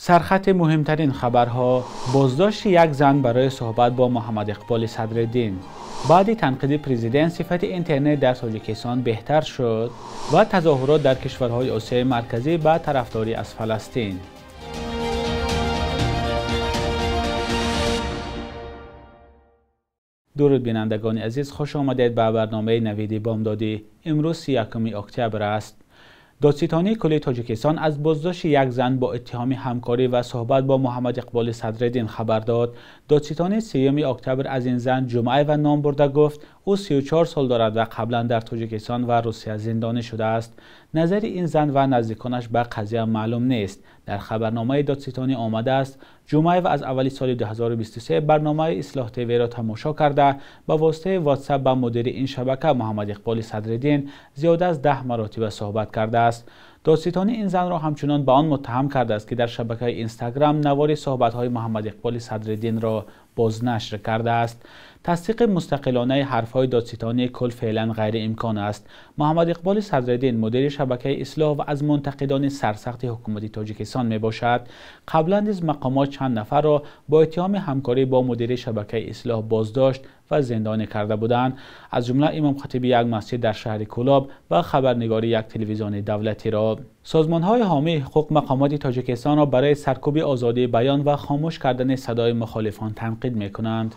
Сархати муҳимтарин хабарҳо: боздошти як зан барои суҳбат бо Муҳаммад Иқболи Садриддин. Баъди танқиди президент сифати интернет дар Тоҷикистон беҳтар шуд ва тазоҳурот дар кишварҳои Осиёи Марказӣ ба тарафдорӣ аз Фаластин. Дуруд бинандагони азиз, хуш омадед ба барномаи Навиди Бомдодӣ. Имрӯз 31 октябр аст. Додситонии кулли Тоҷикистон аз боздошти як зан бо иттиҳоми ҳамкорӣ ва суҳбат бо Муҳаммад Иқболи Садриддин хабар дод. Додситонӣ 3 октябр аз ин зан Ҷумъаева ном бурда гуфт, ӯ 34 сол дорад ва қаблан дар Тоҷикистон ва Русия зиндонӣ шудааст. Назари ин зан ва наздиконаш ба қазия маълум нест. Дар хабарномаи додситонӣ омадааст, Ҷумъаева аз аввали соли 2023 барномаи Ислоҳ ТВ-ро тамошо карда, ба воситаи WhatsApp ба мудири ин шабака Муҳаммад Иқболи Садриддин зиёда аз 10 маротиба суҳбат кардааст. Додситонӣ ин занро ҳамчунон ба он муттаҳам кардааст, ки дар шабакаи Инстаграм навори суҳбатҳои Муҳаммад Иқболи Садриддинро бознашр кардааст. Тасдиқи мустақилонаи ҳарфҳои додситонии кул феълан ғайриимкон аст. Муҳаммад Иқболи Садриддин мудири шабакаи Ислоҳ ва аз мунтақидони сарсахти ҳукумати Тоҷикистон мебошад. Қаблан низ мақомот чанд нафарро бо иттиҳоми ҳамкорӣ бо мудири шабакаи Ислоҳ боздошт ва зиндонӣ карда буданд. Аз ҷумла имомхатиби як масҷид дар шаҳри Кӯлоб ва хабарнигори як телевизиони давлатиро. Созмонҳои ҳомии ҳуқуқ мақомоти Тоҷикистонро барои саркӯби озодии баён ва хомӯш кардани садои мухолифон танқид мекунанд.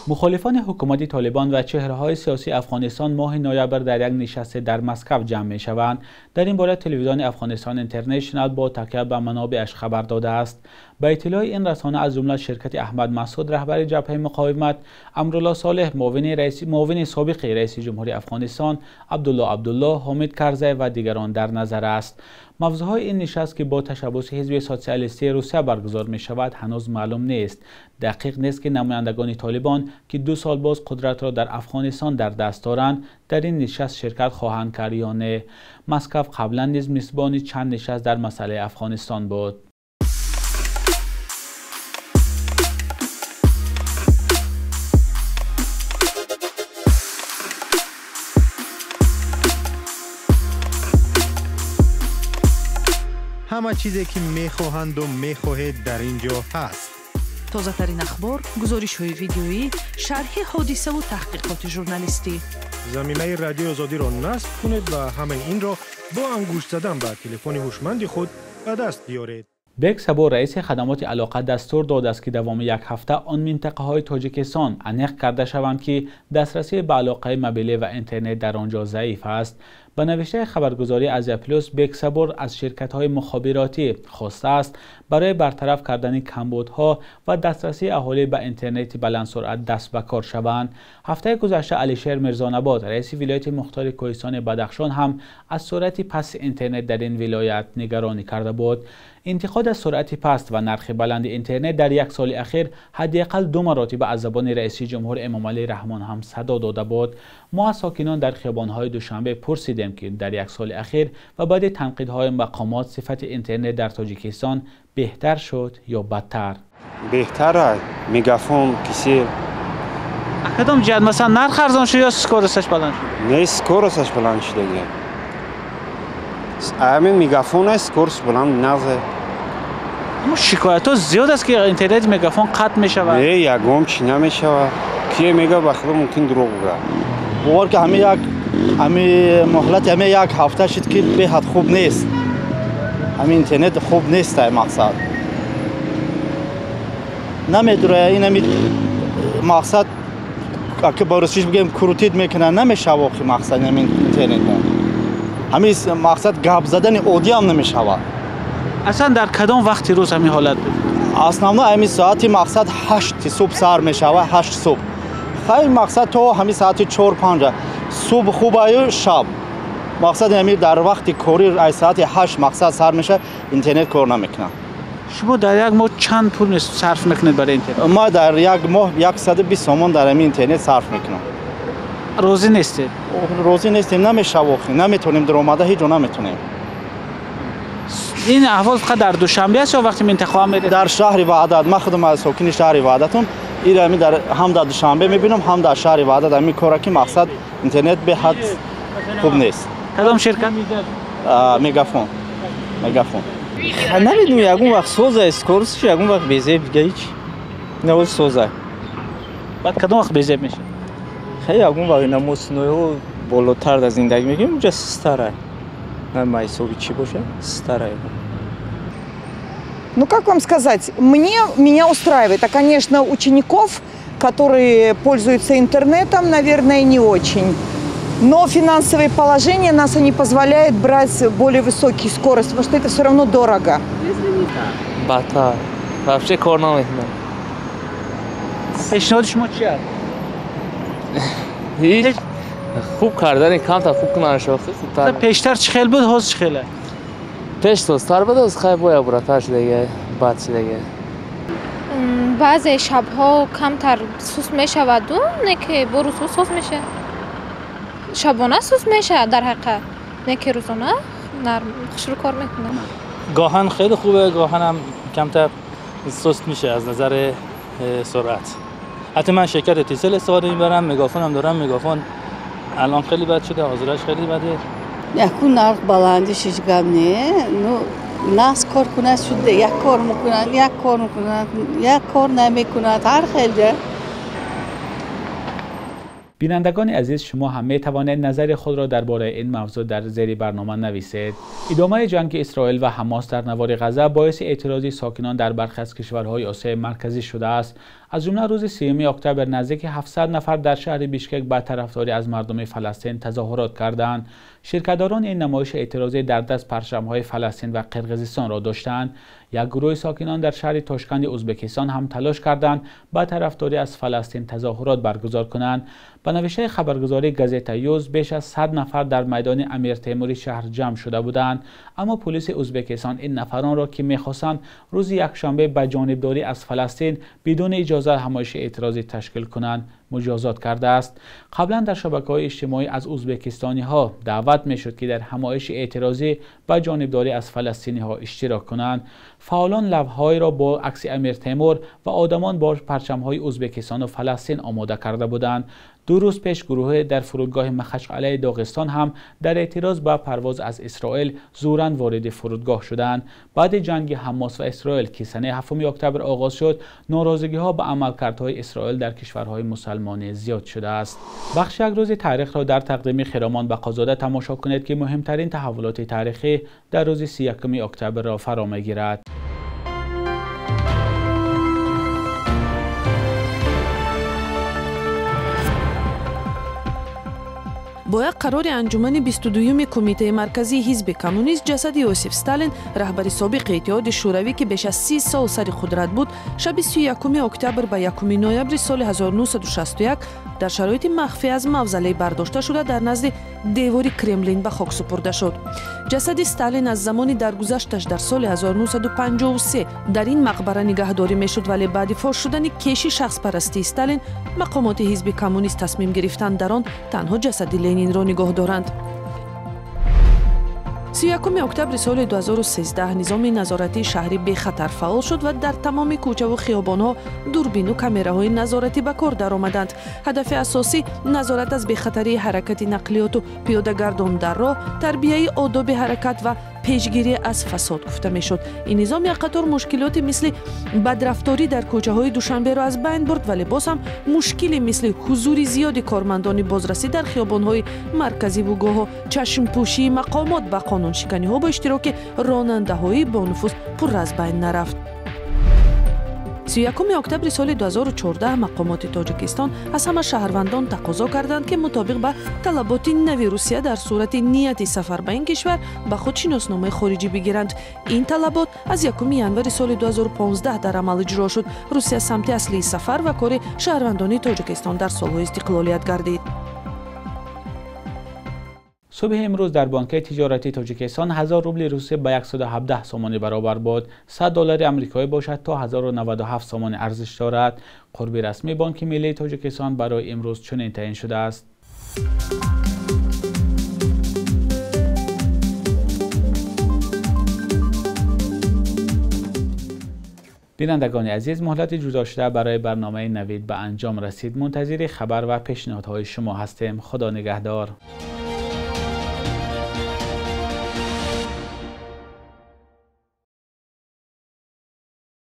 Мухолифони ҳукумати Толибон ва чеҳраҳои сиёсии Афғонистон моҳи ноябр дар як нишасте дар Москва ҷамъ мешаванд. Дар ин бора телевизиони Афғонистон Интернешнал бо такя ба манобеаш хабар додааст. Ба иттилои ин расона аз ҷумла ширкати Аҳмад Масъуд, раҳбари ҷабҳаи муқовимат, Амруллоҳ Солеҳ, муовини собиқи раиси ҷумҳури Афғонистон, Абдуллоҳ Абдуллоҳ, Ҳомид Карзай ва дигарон дар назар аст. Мавзӯъҳои ин нишаст, ки бо ташаббуси ҳизби социалистии Русия баргузор мешавад, ҳанӯз маълум нест. Дақиқ нест, ки намояндагони Толибон, ки 2 сол боз қудратро дар Афғонистон дар даст доранд, дар ин нишаст ширкат хоҳанд кард ё не. Москва қаблан низ мизбони чанд нишаст дар масъалаи Афғонистон буд. Ҳама чизе ки мехоҳанду мехоҳед дар ин ҷо ҳаст. Тозатарин ахбор, гузоришҳои видеоӣ, шарҳи ҳодисаву таҳқиқоти журналистӣ. Заминаи Радиои Озодиро насб кунед ва ҳамаи инро бо ангушт задан ба телефони ҳушманди худ ба даст биёред. Бек Сабур, раиси хадамоти алоқа, дастур додааст, ки давоми як ҳафта он минтақаҳои Тоҷикистон аниқ карда шаванд, ки дастрасӣ ба алоқаи мобилӣ ва интернет дар он ҷо заиф аст. Ба навиштаи хабаргузории Азия Плюс, Бек Сабур аз ширкатҳои мухобиротӣ хостааст барои бартараф кардани камбудҳо ва дастрасии аҳолӣ ба интернети баландсуръат даст ба кор шаванд. Ҳафтаи гузашта Алишер Мирзонабод, раиси вилояти мухтори Кӯҳистони Бадахшон, ҳам аз суръати пасти интернет дар ин вилоят нигаронӣ карда буд. Интиқод аз суръати паст ва нархи баланди интернет дар як соли ахир ҳадди ақал 2 маротиба аз забони раиси ҷумҳур Эмомалӣ Раҳмон ҳам садо дода буд. Мо аз сокинон дар хиёбонҳои Душанбе пурсидем, ки дар як соли ахир ва баъди танқидҳои мақомот сифати интернет дар Тоҷикистон беҳтар шуд ё бадтар? Беҳтар, Мегафон, Кисел. Кадом ҷиҳат? Масалан, нарх арзон шуд ё скоросташ баланд шуд? Не, скоросташ баланд шудагӣ. Ҳамин Мегафон аст, скорост баланд назе. Аммо шикоятҳо зиёд аст, ки интернети Мегафон қатъ мешавад. Не, ягон чӣ намешавад. Кие мега ба худо мумкин дурӯғ гӯяд. Бовар ки ҳамин як ҳамин муҳлати ҳамин як ҳафта шуд, ки беҳад хуб нест. Ҳамин интернет хуб нест, ай мақсад. Намедурая ин ҳамин мақсад, аки ба русиш бигем, крутить мекунад, намешава охи мақсад ҳамин интернет. Ҳамин мақсад гап задани оддӣ ҳам намешавад. Аслан дар кадом вақти рӯз ҳамин ҳолат буд? Основно ҳамин соати мақсад 8 субҳ сар мешавад, 8 субҳ. Хайр, мақсад то ҳамин соати 4-5 субҳ хуб аю шаб. Мақсад ҳамин дар вақти корӣ ай соати 8 мақсад сар мешавад, интернет кор намекунад. Шумо дар як моҳ чанд пул сарф мекунед барои интернет? Ма дар як моҳ 120 сомон дар ҳамин интернет сарф мекунам. Розӣ нестед? Розӣ нестем, намешава, наметонем даромада, ҳеҷ ҷо наметонем. Ин аҳвол фақат дар Душанбе аст ё вақти минтақаҳо меред? Дар шаҳри Ваҳдат. Ман худам аз сокини шаҳри Ваҳдатам. Ин дар ҳам дар Душанбе мебинам, ҳам дар шаҳри Ваҳдат ҳамин кора, ки мақсад интернет беҳад хуб нест. Кадом ширкат? Мегафон. Мегафон. Намедонам, ягон вақт соза скоростш, ягон вақт безеб, дига ҳеч. Навоз соза. Баъд кадом вақт безеб мешавад? Хеле ягон вақт намосиноҳо болотар дар зиндагӣ мекунем, унҷа сустара. На ҳисоби чӣ бошад, сустара. Ну, как вам сказать, меня устраивает. А, конечно, учеников, которые пользуются интернетом, наверное, не очень. Но финансовое положение нас не позволяет брать более высокие скорости, потому что это все равно дорого. Бата. Вообще кор намекунам. Пешниҳоди шумо чи аст? Ҳеҷ. Хуб кардани камтар хуб кунанд шохи хубтар. Пештар чӣ хел буд, ҳозир чӣ хел аст? Пеш созтар буд, ҳозир хай бояд буратар шудага, бад шудага. Баъзе шабҳо камтар суст мешаваду, не ки бо рӯзҳо соз мешавад. Шабона суст мешавад дар ҳақиқат, не ки рӯзона нарм хушрӯ кор мекунад. Гоҳан хеле хубе, гоҳан ҳам камтар суст мешавад аз назари суръат. Ҳатто ман ширкати Тисел истифода мебарам, мегафон ҳам дорам, мегафон алон хеле бад шуда, ҳозираш хеле баде. Яку нарх баландиш ҳеҷ гап не, ну нас кор кунад шуда, як кор мекунад, як кор мекунад, як кор намекунад, ҳар хел ҷа. Бинандагони азиз, шумо ҳам метавонед назари худро дар бораи ин мавзӯъ дар зери барнома нависед. Идомаи ҷанги Исроил ва Ҳамос дар навори Ғазза боиси эътирози сокинон дар бархе аз кишварҳои Осиёи Марказӣ шудааст. Аз ҷумла рӯзи 3 октябр наздики 700 нафар дар шаҳри Бишкек ба тарафдорӣ аз мардуми Фаластин тазоҳурот карданд. Ширкатдорони ин намоиши эътирозӣ дар даст парчамҳои Фаластин ва Қирғизистонро доштанд. Як гурӯҳи сокинон дар шаҳри Тошканди Ӯзбекистон ҳам талош карданд ба тарафдорӣ аз Фаластин тазоҳурот баргузор кунанд. Ба навиштаи хабаргузории Газета Юз, беш аз 100 нафар дар майдони Амир Темури шаҳр ҷамъ шуда буданд. Аммо полиси Ӯзбекистон ин нафаронро, ки мехостанд рӯзи якшанбе ба ҷонибдорӣ аз Фаластин бидуни иҷоза ҳамоиши эътирозӣ ташкил кунанд, муҷозот кардааст. Қаблан дар шабакаҳои иҷтимоӣ аз ӯзбекистониҳо даъват мешуд, ки дар ҳамоиши эътирозӣ ба ҷонибдорӣ аз фаластиниҳо иштирок кунанд. Фаъолон лавҳҳоеро бо акси Амир Темур ва одамон бо парчамҳои Ӯзбекистону Фаластин омода карда буданд. 2 рӯз пеш гурӯҳе дар фурудгоҳи Махачқалаи Доғистон ҳам дар эътироз ба парвоз аз Исроил зӯран вориди фурудгоҳ шуданд. Баъди ҷанги Ҳамос ва Исроил, ки санаи 7 октябр оғоз шуд, норозигиҳо ба амалкардҳои Исроил дар кишварҳои мусалмонӣ зиёд шудааст. Бахши як рӯзи таърихро дар тақдими Хиромон Бақозода тамошо кунед, ки муҳимтарин таҳаввулоти таърихӣ дар рӯзи 31 октябрро фаро мегирад. Бо як қарори анҷумани 22-юми Кумитаи марказии ҳизби коммунист ҷасади Иосиф Сталин, раҳбари собиқи Иттиҳоди Шӯравӣ, ки беш аз 30 сол сари қудрат буд, шаби 31 октябр ба 1 ноябри соли 1961 дар шароити махфӣ аз мавзалей бардошта шуда дар назди девори Кремлин ба хок супурда шуд. Ҷасади Сталин аз замони даргузашташ дар соли 1953 дар ин мақбара нигаҳдорӣ мешуд, вале баъди фош шудани кеши шахспарастии Сталин мақомоти ҳизби коммунист тасмим гирифтанд дар он танҳо ҷасади Ленинро нигоҳ доранд. 31 октябри соли 2013 низоми назоратии шаҳри бехатар фаъол шуд ва дар тамоми кӯчаву хиёбонҳо дурбину камераҳои назоратӣ ба кор даромаданд. Ҳадафи асосӣ назорат аз бехатарии ҳаракати нақлиёту пиёдагардон дар роҳ, тарбияи одоби ҳаракат ва пешгирӣ аз фасод гуфта мешуд. Ин низом як қатор мушкилоти мисли бадрафторӣ дар кӯчаҳои Душанберо аз байн бурд, вале боз ҳам мушкиле мисли ҳузури зиёди кормандони бозрасӣ дар хиёбонҳои марказиву гоҳо чашмпӯшии мақомот ба қонуншиканиҳо бо иштироки ронандаҳои бонуфуз пурра аз байн нарафт. 31 октябри соли 2014 мақомоти Тоҷикистон аз ҳама шаҳрвандон тақозо карданд, ки мутобиқ ба талаботи нави Русия дар сурати нияти сафар ба ин кишвар ба худ шиносномаи хориҷӣ бигиранд. Ин талабот аз 1 январи соли 2015 дар амал иҷро шуд. Русия самти аслии сафар ва кори шаҳрвандони Тоҷикистон дар солҳои истиқлолият гардид. Субҳи имрӯз дар бонкаи тиҷоратии Тоҷикистон 1000 рубли русия ба 117 сомонӣ баробар буд. 100 доллари амрикоӣ бошад то 1097 сомонӣ арзиш дорад. Қурби расмии Бонки миллии Тоҷикистон барои имрӯз чунин таъин шудааст. Бинандагони азиз, муҳлати ҷудошуда барои барномаи Навид ба анҷом расид. Мунтазири хабар ва пешниҳодҳои шумо ҳастем. Худо нигаҳдор.